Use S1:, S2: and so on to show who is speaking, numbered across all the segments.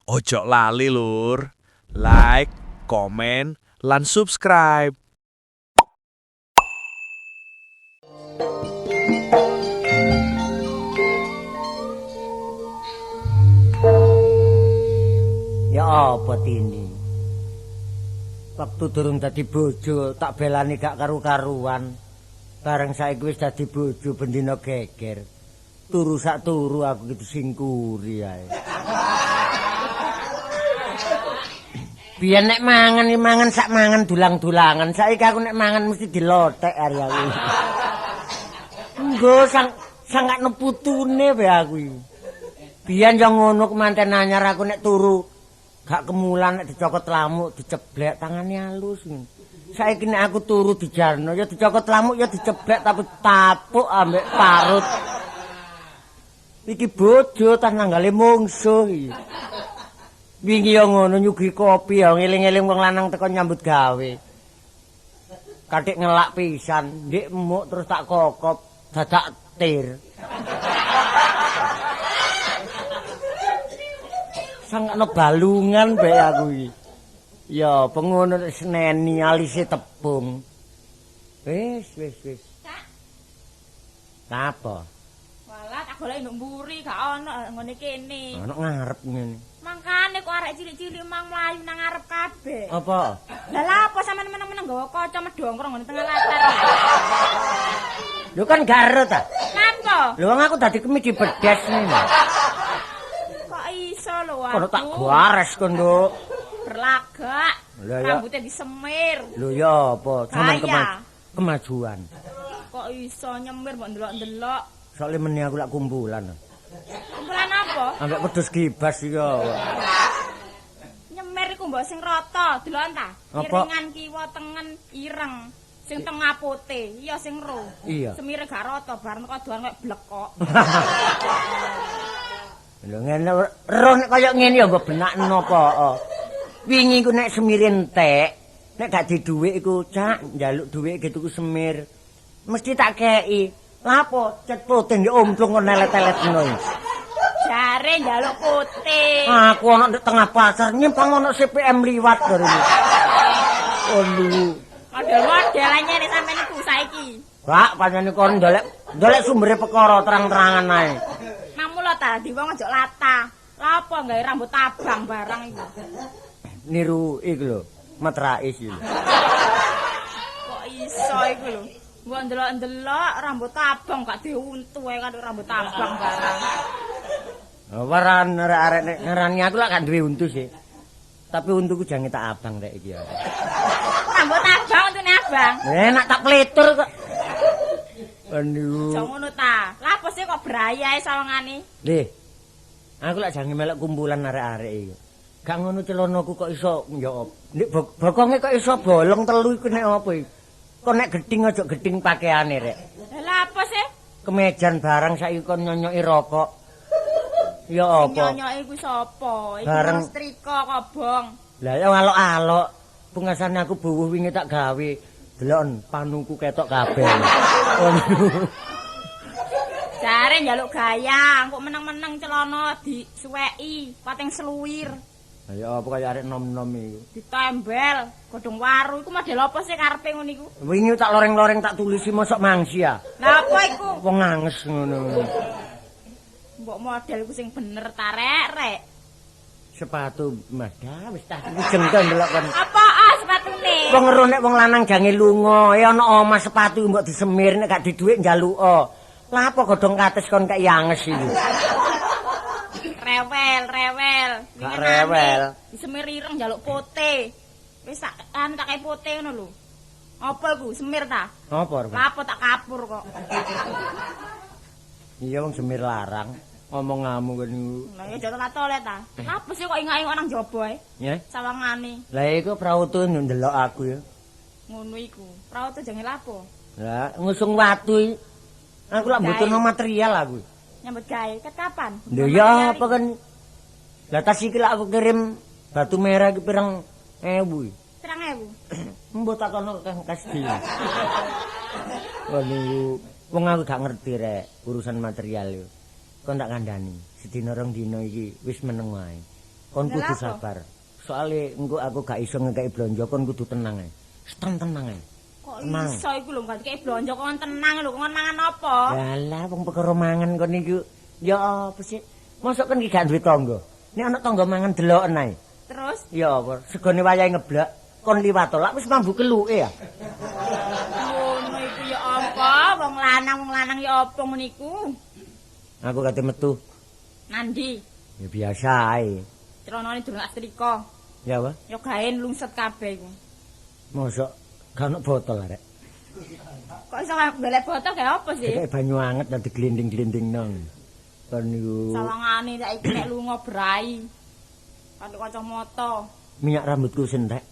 S1: Ojo lali lur, like, komen, lan subscribe.
S2: Ya apa Tini? Waktu durung dadi bojo tak belani gak karu-karuan. Bareng saiki wis dadi bojo bendina geger. Turu sak turu aku iki disingkuri ae. Biyen nek mangan iki mangan sak mangan dulang-dulangan. Saiki aku nek mangan mesti dilothek ari aku. Nggo sangkakno putune bae aku iki. Biyen yo ngono kemanten anyar aku nek turu gak kemulan nek dicokot lamuk diceblek tangane halus. Saiki nek aku turu dijarno ya dicokot lamuk ya diceblek tapi tapuk ambek parut. Iki bojo tas nanggale mungsuh iki. Wingi ya ngono nyuguhi kopi ya ngeling-eling wong lanang teko nyambut gawe. Katik ngelak pisan, ndik emuk terus tak kokop, dadak tir. Sangkano balungan bae aku iki. Ya pengono seneni alise tepung. Wis wis wis.
S3: Cak.
S2: Napa?
S3: Walah tak golek nduk mburi gak ono ngene kene.
S2: Ono ngarep ngene.
S3: Mangkane kok arek cilik-cilik mang mlayu nang ngarep kabeh.
S2: Apa?
S3: Lah lha apa sampean meneng-meneng nggawa kaca medhongkrong ngene tengah latar.
S2: Lho kan gak ero ta?
S3: Napa?
S2: Lho wong aku dadi kemidi bedes ngene.
S3: Kok iso lho aku.
S2: Kono tak gares kon, Nduk.
S3: Berlagak.
S2: Rambutnya
S3: disemir.
S2: Lho ya apa? Sampeyan kemajuan.
S3: Kok iso nyemir mbok ndelok-ndelok.
S2: Soale meni aku lak kumpulan.
S3: Kumpulan apa?
S2: Ambek wedhus gibas iki.
S3: Nyemir iku mbok sing rata, deloken ta? Iringan kiwa tengen ireng. Sing tengah putih, iya sing ro.
S2: Iya.
S3: Semire gak rata, bareng kadoan kaya blekok.
S2: Lho ngene roh nek kaya ngene ya mbok benakno apa. Wingi iku nek semire entek, nek gak di dhuwit iku Cak, njaluk dhuwit ge tuku semir. Mesti tak kei. Lapo cet putih ndek omplung kok nelet-eletno iki.
S3: Jare njaluk putih.
S2: Aku ana ndek tengah pasar nyimpang ana CPM liwat jarene. Aduh.
S3: Model-model anyar sampean iku saiki.
S2: Pak, pancen kon ndolek sumbere perkara terang-terangan ae.
S3: Mamula ta di wong aja latah. Lha apa gawe rambut abang barang iku?
S2: Niru iku lho, Matrais iki lho.
S3: Kok iso iku lho? Mbok ndelok-ndelok rambut abang gak diuntu ae kan rambut abang barang.
S2: Waran arek-arek nek ngarani aku lak gak duwe untu sih. Tapi untuku jange tak abang rek iki ya.
S3: Rambut abang untune abang.
S2: Enak tak pletur kok. Aduh.
S3: Aja ngono ta. Lah apa sih kok brayae sawangane?
S2: Lih. Aku lak jange melok kumpulan arek-arek iki. Gak ngono celonoku kok iso ya nek bokonge kok iso bolong telu iku nek apa iki? Kok nek geding aja geding pakaiane rek.
S3: Lah apa sih?
S2: Kemejan barang saiki kon nyonyoki rokok. Ya apa?
S3: Nyonyoki kuwi sapa? Iku
S2: bareng
S3: setrika kobong.
S2: Lah ya alok-alok. Pungasane aku buwuh wingi tak gawe. Deloken panuku ketok kabeh.
S3: Jare njaluk gaya, kok meneng-meneng celana disuweki, pating seluwir.
S2: Ya apa kaya arek nom-nom iku.
S3: Ditembel godhong waru iku model apa sih karepe ngono iku?
S2: Wingi tak loreng-loreng tak tulisi mosok mangsi ya.
S3: Lah apa iku?
S2: Wong anges ngono.
S3: Mbok model iku sing bener ta rek-rek.
S2: Sepatu Mas, wis tak jengkel ndelok kon.
S3: Apa ah sepatune?
S2: Wong ero nek wong lanang jange lunga, ya ana omah sepatu mbok disemir nek gak di dhuwit njaluka. Lah apa godhong kates kon kaya anges iki?
S3: Rewel, rewel.
S2: Gak rewel.
S3: Disemir ireng njaluk putih. Wis tak anu tak kei putih ngono lho. Apa iku semir ta?
S2: Apa?
S3: Lah apa tak kapur kok.
S2: Iya wong semir larang. Ngomong-ngamu kan iku.
S3: Lah ya jatuh tole ta. Lah apa sih kok ingak-ingok nang jaba ae?
S2: Ya.
S3: Sawangane.
S2: Lah iku prautu ndelok aku ya.
S3: Ngono iku. Prautu jange lapo?
S2: Lah ngusung watu iki. Aku lak mbutuhno material aku.
S3: Nyambut gawe ket kapan?
S2: Lho ya apa kan. Lah tas iki lak aku kirim batu merah iki pirang ewu.
S3: Pirang ewu?
S2: Mbok takono kang Kasdi. Waduh, wong aku gak ngerti rek urusan material yo. Kon tak kandhani, sedina rong dina iki wis meneng wae. Kon kudu sabar. Soale engko aku gak iso ngekeki blonjo, kon kudu tenang ae. Tenang ae.
S3: Kok iso iku lho gak dikeki blonjo kon tenang lho, kon mangan apa?
S2: Lah wong perkara mangan kon niku ya apa sih? Mosok kon iki gak duwe tangga. Nek ana tangga mangan deloken ae.
S3: Terus?
S2: Ya apa? Segone wayahe ngeblak, kon liwat lak wis mambu keluke ya.
S3: Ngono iku ya apa? Wong lanang ya apa ngono iku?
S2: Aku kate metu.
S3: Nandi?
S2: Ya biasa ae.
S3: Celanane durung tak setrika.
S2: Ya apa?
S3: Ya gawe lungset kabeh iku.
S2: Mosok gak ono botol arek.
S3: Kok iso golek botol gawe apa sih?
S2: Kayak banyu anget nang diglinding-glindingno. Kon niku.
S3: Sawangane saiki nek lunga brai. Kanthi kacamata.
S2: Minyak rambutku sentek.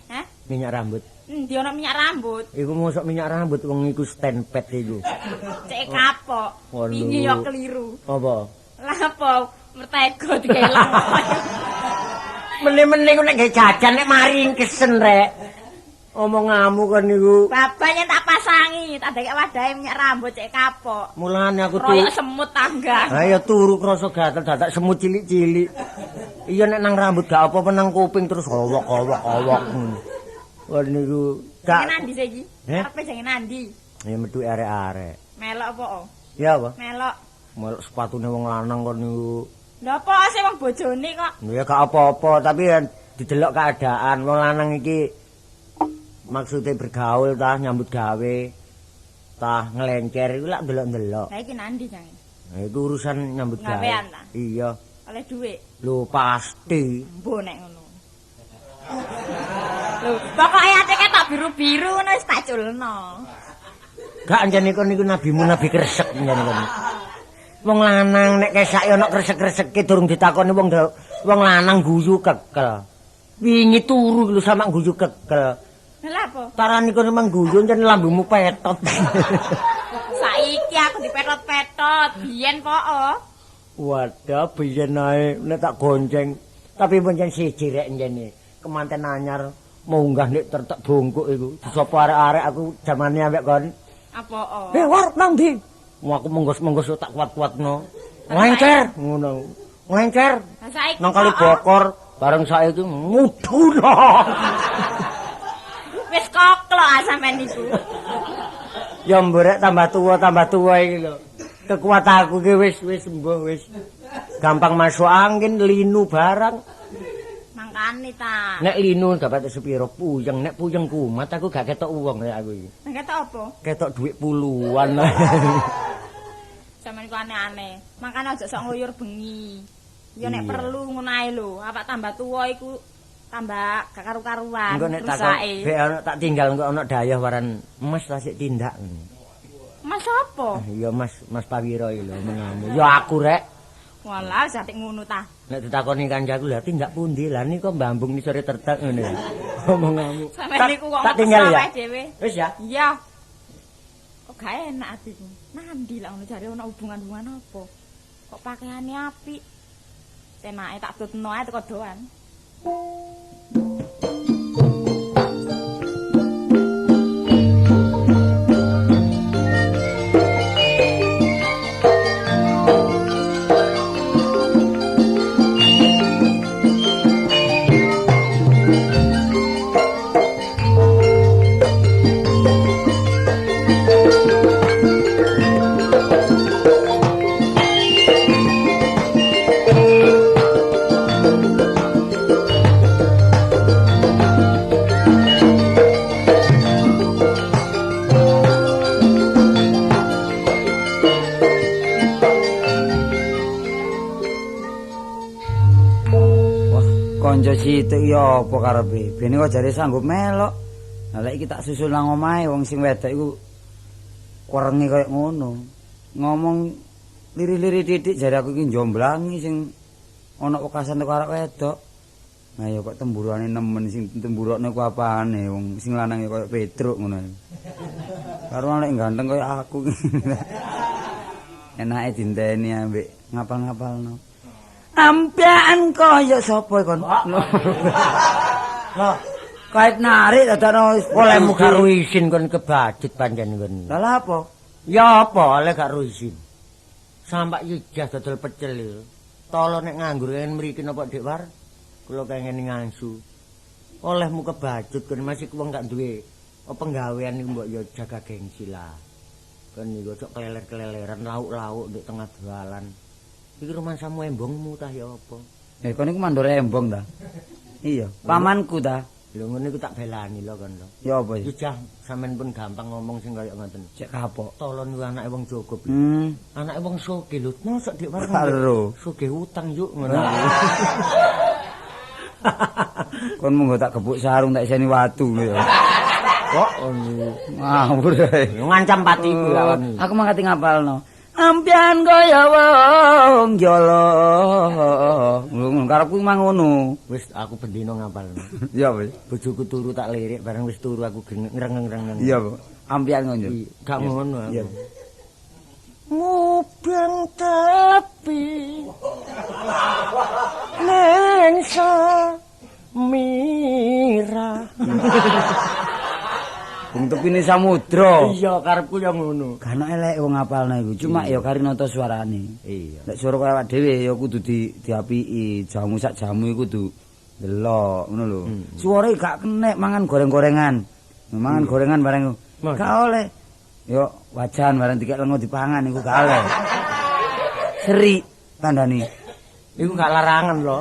S3: Hah?
S2: Minyak rambut.
S3: Endi ana minyak rambut?
S2: Iku mosok minyak rambut wong iku stand pad iku.
S3: Cek kapok. Wingi ya keliru.
S2: Apa?
S3: Lah apa mertego dikeleng.
S2: Mene-mene ku nek gawe jajan nek mari kesen rek. Omonganmu kon niku.
S3: Babane tak pasangi, tak dekek wadahe minyak rambut cek kapok.
S2: Mulane aku turu.
S3: Royok semut tangga.
S2: Ha ya turu krasa gatel dadak semut cilik-cilik. Iya nek nang rambut gak apa-apa nang kuping terus owok-owok-owok. Kon niku
S3: gak nandi saiki. Arepe jangan nandi.
S2: Ya metu arek-arek.
S3: Melok apa?
S2: Ya apa?
S3: Melok.
S2: Melok sepatune wong lanang kon niku.
S3: Lha apa sih wong bojone kok?
S2: Ya gak apa-apa, tapi ya didelok keadaan wong lanang iki maksudnya bergaul tah nyambut gawe tah ngelencer iku lak ndelok-ndelok.
S3: Lah iki nandi jange?
S2: Nah iku urusan nyambut gawe.
S3: Gawean ta?
S2: Iya.
S3: Oleh dhuwit.
S2: Lho pasti.
S3: Mbo nek ngono. Lho, pokoke ate ketok biru-biru ngono wis tak culno.
S2: Gak anjene kon niku nabimu nabi kresek anjene kon. Wong lanang nek kesake ana kresek-kreseke durung ditakoni wong wong lanang guyu kekel. Wingi turu lho sama guyu kekel.
S3: Lha apa?
S2: Tarani kono memang guyu jan lambemu petot.
S3: Saiki aku dipetot-petot, biyen poko.
S2: Wadah biyen ae nek tak gonceng. Tapi pancen siji rek njene. Kemanten anyar munggah nek tertek bungkuk iku. Disapa arek-arek aku jamane ambek kon.
S3: Apa?
S2: Eh, war nang ndi? Aku menggos-menggos tak kuat-kuatno. Nglencer ngono. Nglencer. Nang kali bokor bareng saiki mudhun.
S3: Wis koklok sampean niku.
S2: Ya mborek tambah tuwa iki lho. Kekuatan aku ki wis wis mbuh wis. Gampang masuk angin, linu barang.
S3: Mangkane ta.
S2: Nek linu gak patek sepiro puyeng, nek puyeng kumat aku gak ketok wong kaya aku iki.
S3: Nek ketok apa?
S2: Ketok dhuwit puluhan.
S3: Sampeyan ku aneh-aneh. Mangkane aja sok ngluyur bengi. Ya nek perlu ngono ae lho, awak tambah tuwa iku tambah gak karu-karuan.
S2: Engko nek takon bek ana tak tinggal engko ana dayah waran Mas ta sik tindak.
S3: Mas apa?
S2: Ya Mas, Mas Pawiro iki lho mengamu. Ya aku rek.
S3: Walah jatik ngono ta.
S2: Nek ditakoni kancaku lha tindak pundi? Lah niku mbambung nisore tertek ngene. Omonganmu.
S3: Sampeyan niku kok
S2: tak tinggal ya. Wis ya?
S3: Iya. Kok gak enak atiku. Nandi lah ngono jare ana hubungan-hubungan apa? Kok pakaiane apik. Senake tak tutno ae teko doan.
S4: Sitik ya apa karepe? Bene kok jare sanggup melok. Lah lek iki tak susul nang omahe wong sing wedok iku kurenge kaya ngono. Ngomong lirih-lirih titik jare aku iki njomblangi sing ana wekasan teko arek wedok. Nah ya kok temburane nemen sing temburokne ku apane wong sing lanang ya kaya Petruk ngono. Karo lek ganteng kaya aku. Enake dinteni ambek ngapal-ngapalno. Ampian kaya sapa kon?
S2: Lah,
S4: kait narik dadakno
S2: olehmu gak isin kon kebajut pancen kon.
S4: Lah lha apa?
S2: Ya apa oleh gak isin. Sampak ijah dodol pecel iki. Tolo nek nganggur yen mriki napa Dik War? Kula pengen ngangsu. Olehmu kebacut kon masih wong gak duwe penggawean iku mbok ya jaga gengsi lah. Kon niku cok keleler-keleleran lauk-lauk ndek tengah dalan. Iki rumangsamu embongmu ta ya apa?
S4: Kon iku mandor embong ta? Iya, pamanku ta.
S2: Lho ngono iku tak belani lho kon lho.
S4: Ya apa
S2: iki? Jah, sampean pun gampang ngomong sing kaya ngoten.
S4: Cek kapok.
S2: Tolon ku anake wong cukup. Anake wong sugih lho. Mosok dik warung. Sugih utang yuk ngono.
S4: Kon monggo tak gebuk sarung tak iseni watu lho ya.
S2: Kok ngono.
S4: Ngawur ae.
S2: Ngancam patiku lha.
S4: Aku mangkate ngapalno. Ampian kaya wong jolo. Ngono karepku mang ngono.
S2: Wis aku bendina ngapalno.
S4: Iya wis.
S2: Bojoku turu tak lirik bareng wis turu aku ngrengeng-ngrengeng.
S4: Iya, Bu. Ampian ngono.
S2: Gak ngono aku. Mubeng tepi neng mira.
S4: Wong tepine samudra.
S2: Iya, karepku ya ngono.
S4: Gak ono elek wong ngapalno iku. Cuma ya kari nata suarane.
S2: Iya.
S4: Nek suara kaya awak dhewe ya kudu diapiki. Jamu sak jamu iku kudu delok ngono lho. Suara gak kenek mangan goreng-gorengan. Mangan gorengan bareng gak oleh. Yo wajan bareng dikek lengo dipangan iku gak oleh. Seri tandani.
S2: Iku gak larangan lho.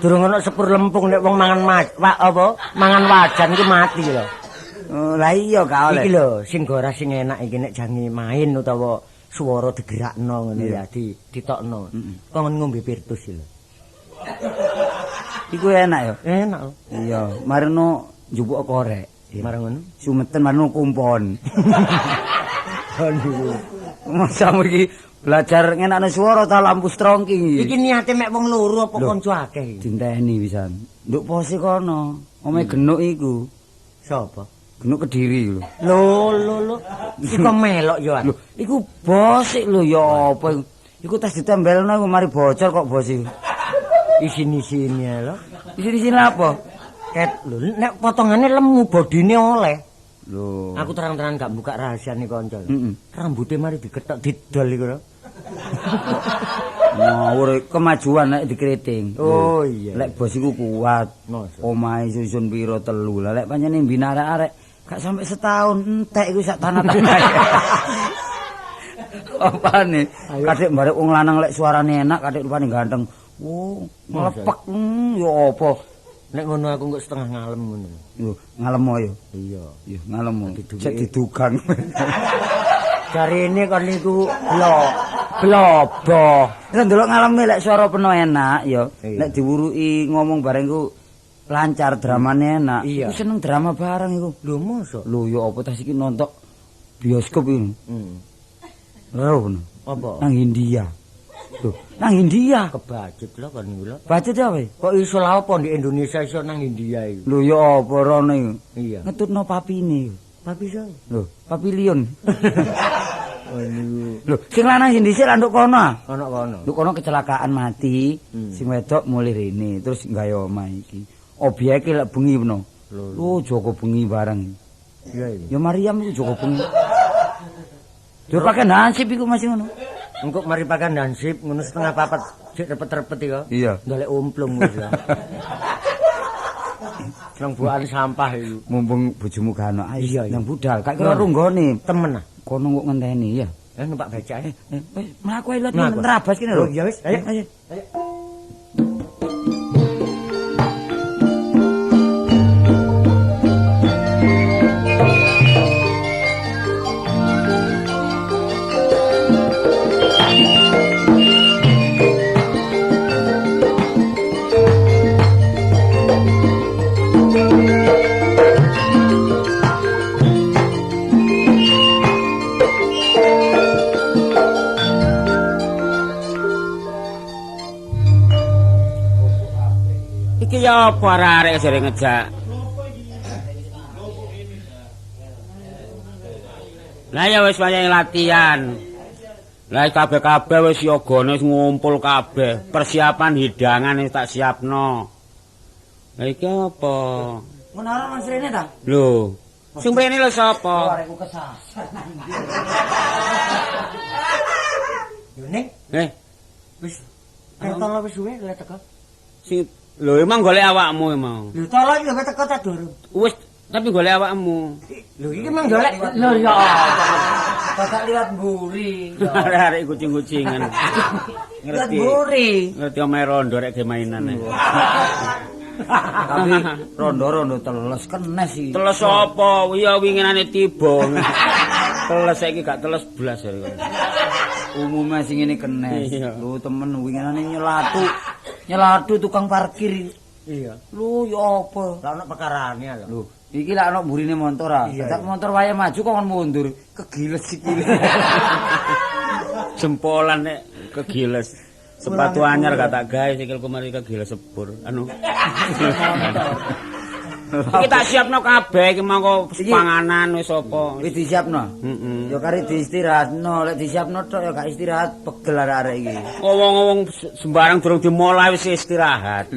S2: Durung ono sepur lempung nek wong mangan apa? Mangan wajan iku mati lho.
S4: Oh, lah iya gak oleh.
S2: Iki lho sing gora sing enak iki nek jange main utawa swara digerakno ngono ya ditokno. Kon ngombe Pirtus lho.
S4: Iku enak ya?
S2: Enak lho.
S4: Iya, marino njupuk korek.
S2: Marang ngono.
S4: Sumeten marino kumpon.
S2: Aduh.
S4: Masa iki belajar ngenakno swara ta lampu strongking iki.
S2: Iki niate mek wong loro apa kanca akeh iki?
S4: Dinteni pisan. Nduk pose kono, omahe genuk iku.
S2: Sapa?
S4: Genuk Kediri lho.
S2: Lho lho lho. Iku melok yo.
S4: Lho, iku bosik lho ya apa iku. Iku tes ditembelno iku mari bocor kok bos iku.
S2: Isin-isine lho.
S4: Isin-isine apa?
S2: Ket lho, nek potongane lemu bodine oleh.
S4: Lho.
S2: Aku terang-terangan gak buka rahasiane kanca. Rambute mari diketok didol iku lho.
S4: Ngawur kemajuan nek dikriting.
S2: Oh iya.
S4: Lek bos iku kuat. Omahe susun pira telu. Lah lek pancene mbina arek-arek gak sampai setahun entek iku sak tanah-tanah. Apane? Kadek barek wong lanang lek suarane enak, kadek rupane ganteng. Wo, nglepek ya apa?
S2: Nek ngono aku engko setengah ngalem ngono.
S4: Lho, ngalem ya?
S2: Iya.
S4: Ya ngalem. Cek didugang.
S2: Jarine kon niku blobo.
S4: Nek ndelok ngaleme lek suara peno enak ya. Nek diwuruki ngomong bareng ku lancar dramane enak.
S2: Iku
S4: seneng drama bareng iku.
S2: Lho mosok?
S4: Lho ya apa tas iki nonton bioskop iki. Lho
S2: Apa?
S4: Nang India. Lho, nang India
S2: kebacut lho kon niku lho.
S4: Bacut apa?
S2: Kok iso lha apa di Indonesia iso nang India iku?
S4: Lho ya apa rono iku?
S2: Iya.
S4: Ngetutno papine.
S2: Papi sapa?
S4: Lho, papilion.
S2: Oh niku.
S4: Lho, sing lanang sing dhisik lan nduk kono.
S2: Ono kono.
S4: Nduk kono kecelakaan mati, sing wedok mulih rene terus gawe omah iki. Obyeke lek bengi ngono. Lho, Joko bengi bareng.
S2: Iya iya.
S4: Ya Mariam iku Joko bengi. Yo pakai hansip iku masih ngono.
S2: Engko mari pakai hansip ngono 3:30 sik repet-repet iku.
S4: Iya.
S2: Ndolek omplung wis ya. Nang buakan sampah iku.
S4: Mumpung bojomu gak ono, ayo
S2: nang
S4: budal. Gak kira runggone.
S2: Temen ah.
S4: Kono kok ngenteni ya.
S2: Numpak becak.
S4: Wis mlaku ae lho nerabas kene lho.
S2: Ya wis, ayo.
S4: Ayo.
S5: Iki ya apa arek-arek jare ngejak. Lah ya wis wayahe latihan. Lah kabeh-kabeh wis yogane wis ngumpul kabeh. Persiapan hidangan wis tak siapno. Lah iki apa?
S4: Ngono ora nang srene ta?
S5: Lho, sing mrene lho sapa?
S4: Arekku kesasar nang ndi.
S2: Yo Ning.
S5: Eh,
S2: wis ketolo wis suwe lek teko.
S5: Sing Lho emang golek awakmu emang.
S2: Lho tolo iki lho teko ta durung.
S5: Wis tapi golek awakmu.
S2: Lho iki emang golek. Lho ya apa.
S4: Bapak liwat mburi.
S5: Arek-arek kucing-kucingan.
S2: Liwat mburi.
S5: Ngerti omahe rondo rek ge mainan.
S4: Tapi rondo-rondo teles kenes iki.
S5: Teles apa? Ya winginane tiba. Teles saiki gak teles blas ya.
S4: Umume sing ngene kenes. Lho temen winginane nyelatu. Nyelatu tukang parkir.
S2: Iya.
S4: Lho ya apa?
S2: Lah ono perkarane lho.
S4: Lho, iki lak ono mburine montor ah. Dadak montor wae maju kok kon mundur. Kegiles sikile.
S5: Jempolan nek kegiles. Sepatu anyar gak tak gawe sikilku mari kegiles sepur. Anu. Iki tak siapno kabeh iki mangko panganan wis apa.
S4: Wis disiapno.
S5: Heeh.
S4: Ya kari diistirahatno, lek disiapno tok ya gak istirahat pegel arek-arek iki.
S5: Wong-wong sembarang durung dimulai wis istirahat.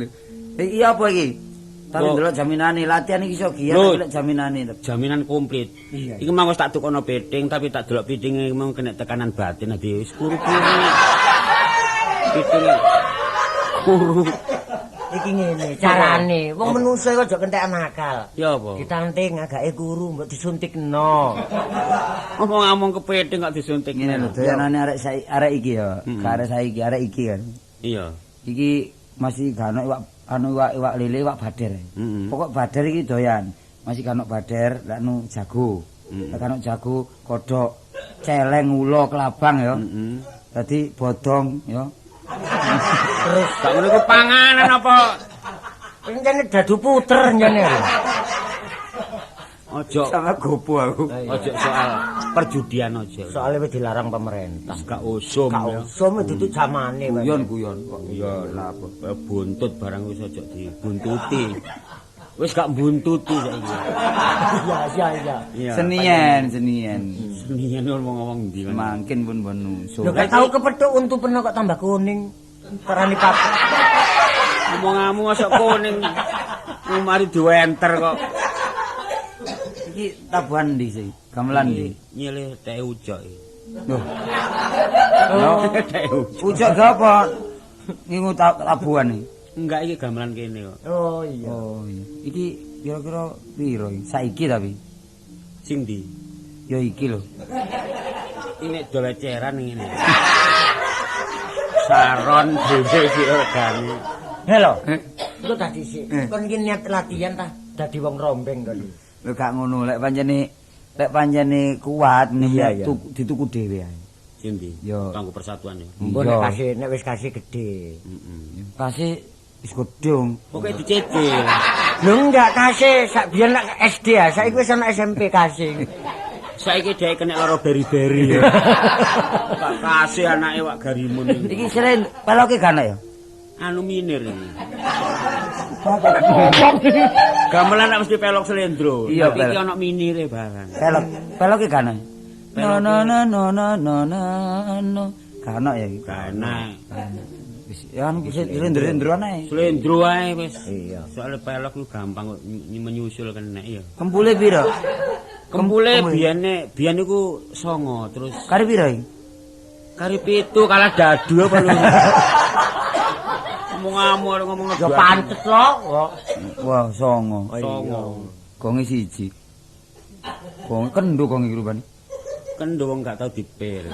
S4: Iki apa iki? Tapi ndelok jaminane latihan iki iso giat tapi lek jaminane
S5: jaminan komplit. Iki mangko tak tukono piting tapi tak delok pitinge iki mau kena tekanan batin dadi wis kuru-kuru. Piting kuru.
S2: Iki ngene carane wong menungso iku aja kentekan akal.
S5: Ya apa?
S2: Ditanting agake kuru mbok disuntikno.
S5: Ngomong-ngomong kepiting kok disuntik.
S4: Ngene lho doyanane arek arek iki ya, gak arek saiki, arek iki kan.
S5: Iya.
S4: Iki masih gak ono iwak anu iwak lele, iwak bader. Pokok bader iki doyan. Masih gak ono bader, lek anu jago. Lek ono jago, kodhok, celeng, ula, kelabang ya. Dadi bodong ya.
S5: Terus gak ngono iku panganan apa?
S2: Pancene dadu puter njane.
S5: Ojo
S4: sama gopo aku.
S5: Ojo soal perjudian ojo.
S2: Soale wis dilarang pemerintah.
S5: Gak usum.
S2: Gak usum itu zamane.
S4: Guyon-guyon kok.
S5: Iya lah buntut barang wis ojo dibuntuti. Wis gak buntuti saiki.
S2: Iya iya iya.
S4: Senien, senien.
S5: Senien ngomong-ngomong ndi.
S4: Mangkin pun menungso.
S2: Lho gak tau kepethuk untu peno kok tambah kuning. Perani papa.
S5: Omonganmu mosok kuning. Mari diwenter kok.
S4: Iki tabuhan ndi sih? Gamelan ndi?
S5: Nyilih teh ucok iki.
S4: Lho. Lho,
S5: teh ucok.
S4: Ucok ga apa? Ngingu tabuhan iki.
S5: Enggak iki gamelan kene kok.
S2: Oh iya.
S4: Oh iya. Iki kira-kira piro iki? Saiki tapi.
S5: Sing ndi?
S4: Ya iki lho.
S5: Ini doleceran ngene. Saron dhewe iki regane.
S2: Halo. Iku tadi sik. Kon iki niat latihan ta dadi wong rombeng kon.
S4: Lho gak ngono, lek pancene kuat niat dituku dhewe ae.
S5: Sing ndi? Kanggo persatuan ya.
S2: Mbok nek kasih nek wis kasih gedhe.
S5: Heeh.
S4: Kasih wis gedhe.
S5: Pokoke dicicil.
S2: Lho enggak kasih sak biyen nek SD ya, saiki wis ana SMP kasih.
S5: Saiki dhek kena lara beri-beri ya. Pak kasih anake wak garimun iki.
S4: Iki seren peloke gak ana ya?
S5: Anu minir iki. Gamelan nek mesti pelok slendro.
S4: Iya,
S5: tapi iki ana minire barang.
S4: Pelok, peloke gak ana. No no no no no no no. Gak ana ya iki.
S5: Gak ana.
S4: Wis ya anu slendro-slendroan ae.
S5: Slendro ae wis.
S2: Iya.
S5: Soale pelok ku gampang kok menyusul kena ya.
S4: Kempule piro?
S5: Kempule biyene biyen iku 9 terus
S4: kari piro iki?
S5: Kari 7 kalah dadu apa lho. Ngomong-ngomong ngomong
S2: ya pantes lho.
S4: Wah, 9.
S5: 9.
S4: Gonge 1. Gong kendo gong iki rupane.
S5: Kendo wong gak tau dipil.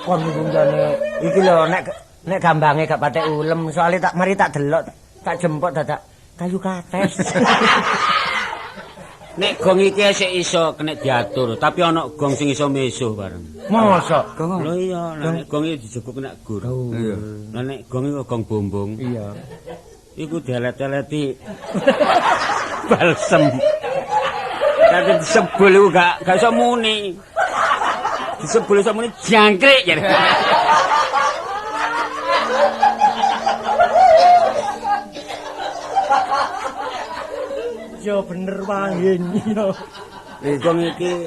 S2: Kon jane iki lho nek nek gambange gak patek ulem soalé tak mari tak delok tak jempok dadak kayu kates.
S5: Nek gong iki sik iso kena diatur, tapi ana gong sing iso mesuh bareng.
S2: Mosok?
S5: Lho iya, nek gong iki dijogok kena gur.
S4: Iya.
S5: Lah nek gong iku gong bombong.
S2: Iya.
S5: Iku dielet-eleti balsem. Tapi disebul iku gak iso muni. Disebul iso muni jangkrik jare.
S2: Yo bener wae yo.
S5: Gong iki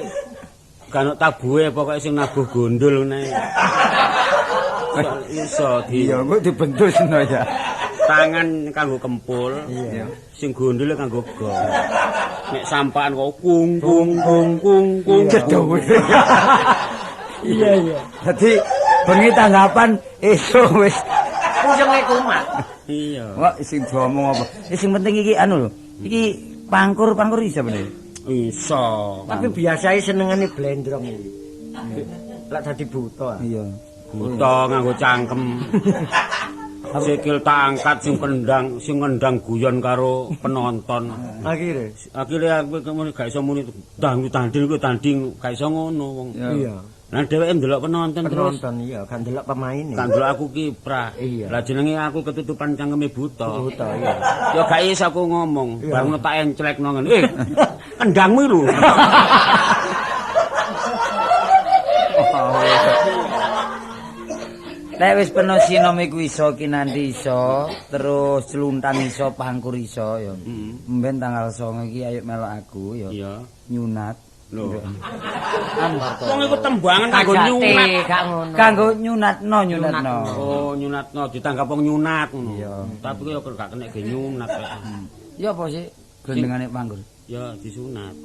S5: gak ono tabuhe pokoke sing nabuh gondol ngene. Iso di.
S4: Iya, kok dibentuk seno ya.
S5: Tangan kanggo kempul.
S4: Iya.
S5: Sing gondol kanggo gong. Nek sampakan kok kung kung kung kung kung
S4: cedhowe.
S2: Iya iya.
S4: Dadi bengi tanggapan esuk wis
S2: Puyenge kumat.
S5: Iya.
S4: Wah, sing diomong apa? Sing penting iki anu lho. Iki pangkur-pangkur iso bener.
S5: Iso.
S2: Tapi biasae senengane blendrong iki. Lak dadi buta.
S4: Iya.
S5: Buta nganggo cangkem. Sikil tak angkat sing kendang, sing ngendang guyon karo penonton.
S2: Akhire
S5: aku gak iso muni tanding kuwi tanding gak iso ngono wong.
S2: Iya.
S5: Lah dheweke ndelok penonton terus.
S2: Penonton iya, gak ndelok pemaine.
S5: Gak ndelok aku kiprah.
S2: Iya.
S5: Lah jenenge aku ketutupan cangkeme buta.
S2: Buta iya.
S5: Ya gak iso aku ngomong, bareng tak enclekno ngene. Kendangmu lho.
S4: Nek wis peno sinom iku iso kinanti iso, terus cluntang iso, pangkur iso ya. Mben tanggal 9 iki ayo melok aku ya.
S5: Iya.
S4: Nyunat.
S5: Lho. Wong iku tembangan kanggo nyunat.
S2: Gak ngono.
S4: Kanggo nyunatno, nyunatno.
S5: Oh, nyunatno ditanggap wong nyunat ngono.
S4: Iya.
S5: Tapi yo gak kena ge nyunat.
S4: Ya apa sih glendengane pangkur?
S5: Ya disunat.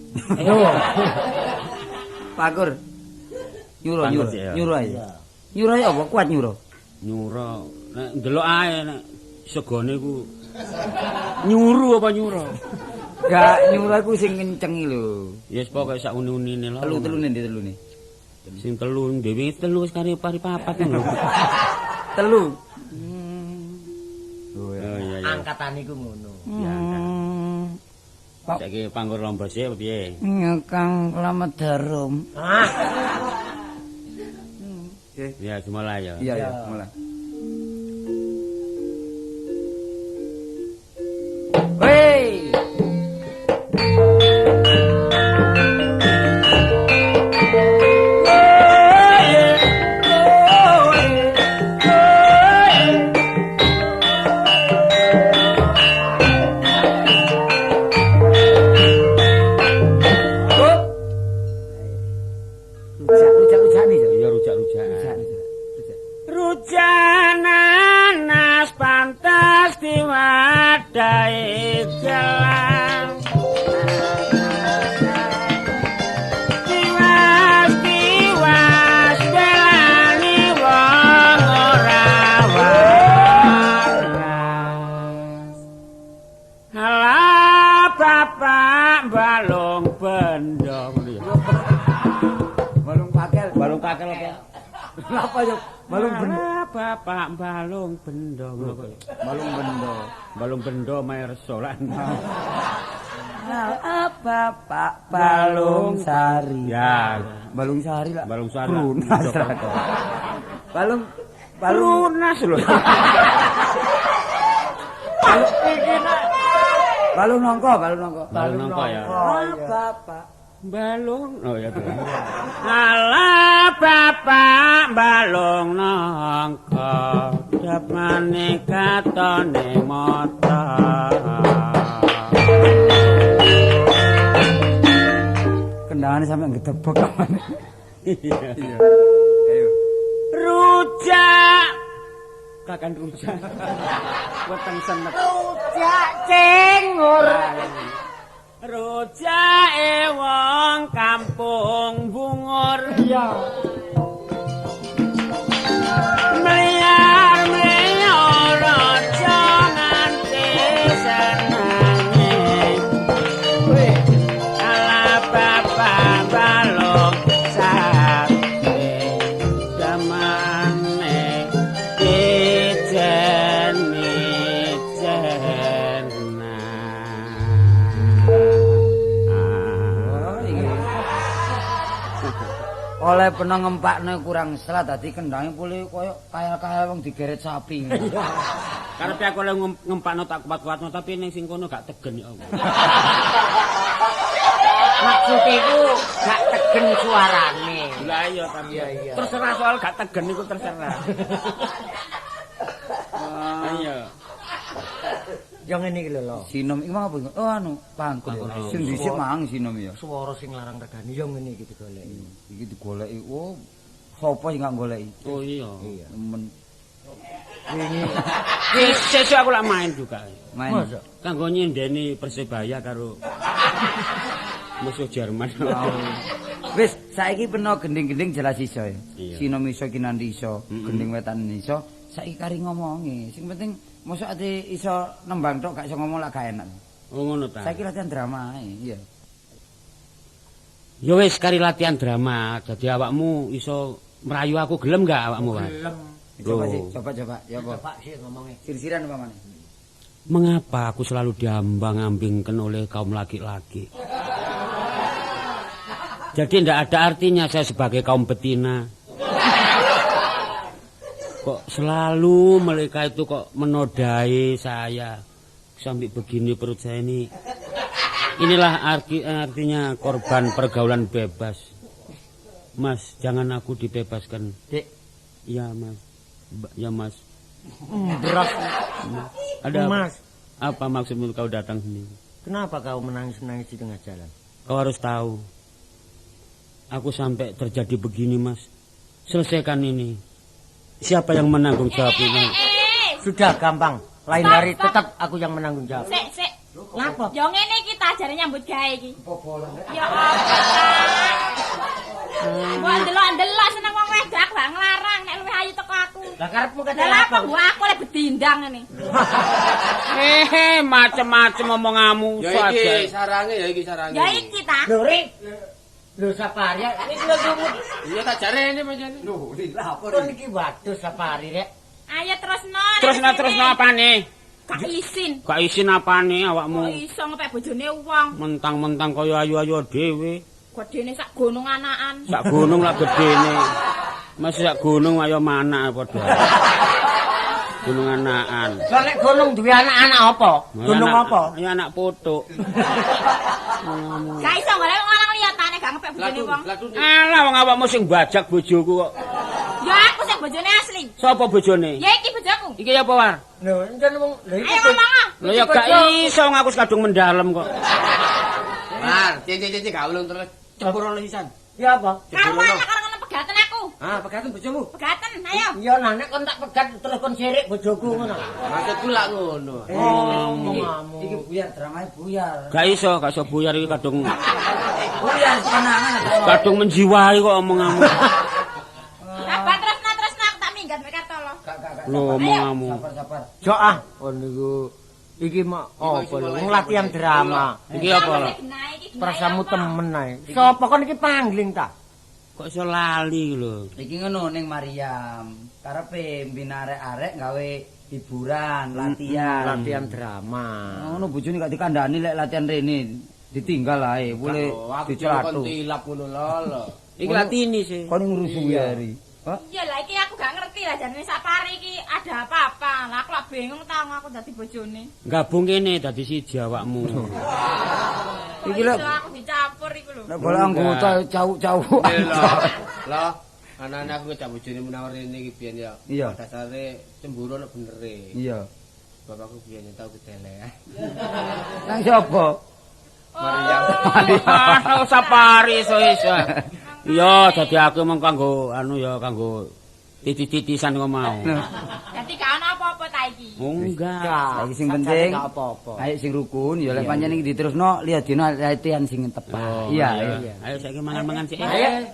S4: Pangkur. Nyuro, nyuro. Nyuro ae. Nyuro ya apa kuat nyuro?
S5: Nyuro. Nek ndelok ae nek segone iku nyuru apa nyuro?
S4: Gak nyuro iku sing kencengi lho.
S5: Ya wis pokoke sak uni-unine lho.
S4: Telu-telune ndi telune?
S5: Sing telu dhewe telu wis kari pari papat lho.
S4: Telu.
S5: Oh iya iya.
S2: Angkatane iku ngono.
S5: Ya angkat. Saiki pangkur lomba sik piye?
S4: Kang Slamet Darum.
S2: Ah.
S5: Ya, mulai ya.
S4: Iya, ya, mulai. Hei. Rujak-rujak nih.
S5: Iya, rujak-rujak. Rujananas pantas diwadahi gelang. Tiwas tiwas belani wong ora waras. Halah bapak balung bendo ngono ya.
S4: Balung pakel.
S5: Balung pakel apa?
S4: Apa yo? Balung bendo.
S5: Bapak balung bendo ngono kok.
S4: Balung bendo.
S5: Balung bendo mayarso lan.
S4: Bapak balung sari.
S5: Ya,
S4: balung sari lah.
S5: Balung sari.
S4: Brunas lah. Balung balung
S5: Brunas lho.
S4: Balung nongko, balung nongko.
S5: Balung nongko ya.
S4: Bapak
S5: balung. Oh ya. Alah bapak balung nongko dapane katone mata.
S4: Kendangane sampe ngedebok kamane.
S5: Iya.
S4: Ayo.
S5: Rujak. Kakan rujak. Weteng senep.
S2: Rujak cengur.
S5: Rujake wong kampung Bungur.
S2: Iya.
S5: Mliar mliar aja nganti senenge. Ala bapak balung sate damane ijeni jena.
S4: Oleh peno ngempakne kurang selat dadi kendange pulih koyo kaya-kaya wong digeret sapi.
S5: Karepe aku oleh ngempakno tak kuat-kuatno tapi ning sing kono gak tegen ya Allah.
S2: Maksude iku gak tegen suarane.
S5: Lah iya tapi
S2: iya.
S5: Terserah soal gak tegen iku terserah. Iya.
S2: Yang ngene iki lho.
S4: Sinom iki mang apa? Oh anu, pangkur. Sing dhisik mang sinom ya.
S2: Swara sing larang regani yo ngene iki digoleki.
S4: Iki digoleki. Oh, sapa sing gak goleki?
S5: Oh iya.
S2: Iya.
S4: Nemen.
S2: Wingi
S5: sesuk aku lak main juga.
S4: Main.
S5: Kanggo nyindeni Persebaya karo musuh Jerman.
S4: Wis, saiki peno gending-gending jelas iso ya.
S5: Iya.
S4: Sinom iso, Kinanti iso, gending wetan iso, Saiki kari ngomongi. Sing penting mosok ate iso nembang tok gak iso ngomong lak gak enak.
S5: Oh ngono ta.
S4: Saiki latihan drama ae, iya.
S5: Ya wis kari latihan drama, dadi awakmu iso merayu aku gelem gak awakmu, Pak?
S2: Gelem.
S4: Coba sih, coba. Ya apa?
S2: Coba sih ngomongnya.
S4: Sir-siran apa maneh?
S5: Mengapa aku selalu diambang-ambingkan oleh kaum laki-laki? Jadi ndak ada artinya saya sebagai kaum betina. Kok selalu mereka itu kok menodai saya. Sampai begini perut saya ini. Inilah artinya korban pergaulan bebas. Mas, jangan aku dibebaskan.
S2: Dik.
S5: Iya, Mas. Ya, Mas.
S2: Berat.
S5: Ada
S2: Mas.
S5: Apa maksudmu kau datang sini?
S2: Kenapa kau menangis-nangis di tengah jalan?
S5: Kau harus tahu. Aku sampai terjadi begini, Mas. Selesaikan ini. Siapa yang menanggung jawab ini?
S2: Sudah gampang. Lain
S3: Stop,
S2: hari
S3: stop.
S2: tetap aku yang menanggung jawab.
S3: Sik, sik.
S2: Ngapa?
S3: Ya ngene iki ta jare nyambut gawe iki. Ya apa ta? Mbok ndelok-ndelok seneng wong wedok gak nglarang nek luwih ayu teko aku.
S2: Lah karepmu kate
S3: Lah apa mbok aku lek bedindang ngene.
S5: Hehe, macem-macem omonganmu.
S6: Ya iki sarange, ya iki sarange.
S3: Ya iki ta.
S2: Lho, Rik. Lho Safari, iki lho sumut.
S6: Iya tak jare ini pancen.
S4: Lho, lha apa
S2: Kon iki waduh Safari rek.
S3: Ayo terusno.
S5: Terusno apane?
S3: Gak isin.
S5: Gak isin apane awakmu?
S3: Kok iso ngepek bojone wong.
S5: Mentang-mentang kaya ayu-ayu dhewe.
S3: Gedene sak gunung anakan.
S5: Sak gunung lah gedene. Masih sak gunung ayo mana padha. Gunung anakan.
S2: Lah nek gunung duwe anak-anak apa? Gunung apa?
S5: Ya anak putuk.
S3: Gak iso golek wong lanang liya tane gak ngepek bojone wong.
S5: Alah wong awakmu sing bajak bojoku kok.
S3: Ya aku sing bojone asli.
S5: Sapa bojone?
S3: Ya iki bojoku.
S5: Iki apa, War?
S2: Lho, encen wong lho iki.
S3: Ayo ngomong ah.
S5: Lho ya gak iso wong aku kadung mendalem kok.
S6: War, cincin gak ulung terus. Cemburu sisan.
S2: Ya apa?
S3: Karo anak karo ngono pegaten aku.
S6: Ah, pegaten bojomu.
S3: Pegaten, ayo.
S2: Iya, nah nek kon tak pegat terus kon sirik bojoku ngono.
S6: Maksudku lak ngono.
S2: Oh,
S4: iki buyar dramane buyar.
S5: Gak iso buyar iki kadung.
S4: Buyar konangan.
S5: Kadung menjiwai kok omonganmu.
S3: Sabar terusno aku tak minggat mek Kartolo.
S5: Lho omonganmu.
S4: Sabar-sabar.
S2: Jok ah, kon niku iki mak apa lho wong latihan drama.
S5: Iki apa lho?
S2: Prasamu temen ae. Sapa kon iki pangling ta?
S5: Kok iso lali lho.
S4: Iki ngono ning Mariam. Karepe mbina arek-arek gawe hiburan, latihan.
S2: Latihan drama.
S4: Ngono bojone gak dikandani lek latihan rene. Ditinggal ae, boleh dicelatu.
S6: Kon tilap ngono lho.
S5: Iki latini sih.
S4: Kon ngurusi hari.
S3: Iya lah iki aku gak ngerti lah jarene Sapari iki ada apa-apa. Lah aku lak bingung ta aku dadi bojone.
S5: Gabung kene dadi siji awakmu.
S4: Iki lho
S3: aku dicampur iku lho.
S4: Nek golek anggota cawuk-cawuk.
S6: Lho, anane aku ngejak bojone menawar rene iki biyen ya. Dasare cemburu nek benere.
S4: Iya.
S6: Bapakku biyen tau kedele.
S4: Nang sapa?
S6: Mariam.
S5: Mariam. Sapari iso-iso. Iya, dadi aku mung kanggo anu ya kanggo titis-titisan kok mau.
S3: Dadi gak ono apa-apa ta iki.
S5: Oh, enggak.
S4: Saiki sing penting
S2: gak apa-apa.
S4: Ayo sing rukun ya lek pancen iki diterusno liya dina latihan sing tepat. Iya, iya.
S5: Ayo saiki mangan-mangan sik.
S2: Ayo.